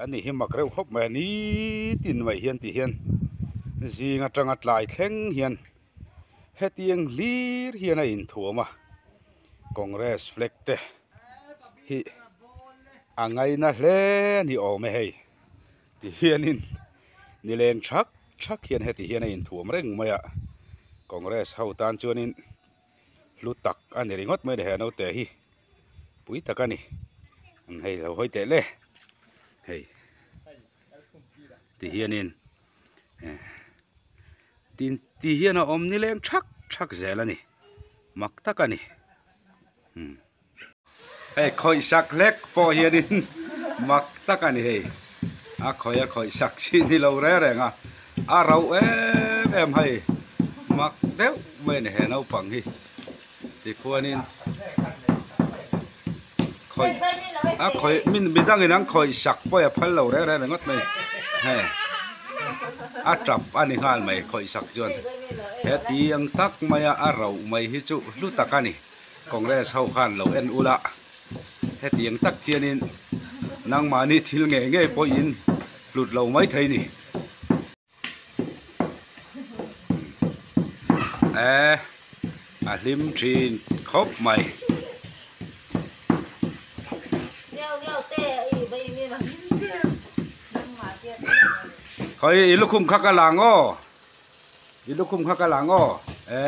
Ani hi mak reuh khawp mai a, nitin mai hian ti hian zing atanga tlai thleng hian hetiang hlir hian a inthuam a, Congress flag te hi a ngaina hle a ni awm e hei ti hianin nileng thak thak hian heti hian a inthuam reng mai a, Congress ho tan chuanin hlu tak a ni ringawt mai a ni he naute hi. Pui tak a ni hei lo hawi teh le hei ti hianin tin ti hian a awm nileng thak thak zel a ni mak tak a ni hei khawih sak hlek pawh hianin mak tak a ni hei a khawih a khawih sak chi ni lo reng reng a a rauh em em hei mak deuh mai a ni he naupang hi. Tikhuanin khawih a khawih min midangin an khawih sak pawh a phal lo reng reng ringawt mai hei a tap a ni nghal mai khawih sak chuan heti ang tak maia a rauh mai hi chu hlu tak a ni Congress ho khan lo en ula heti ang tak hianin nangmahni thil ngei ngei pawhin hlut lo mai thei ni. E a hlim thin khawp mai. Khawi i lukhum kha ka lang aw i lukhum kha ka lang aw e.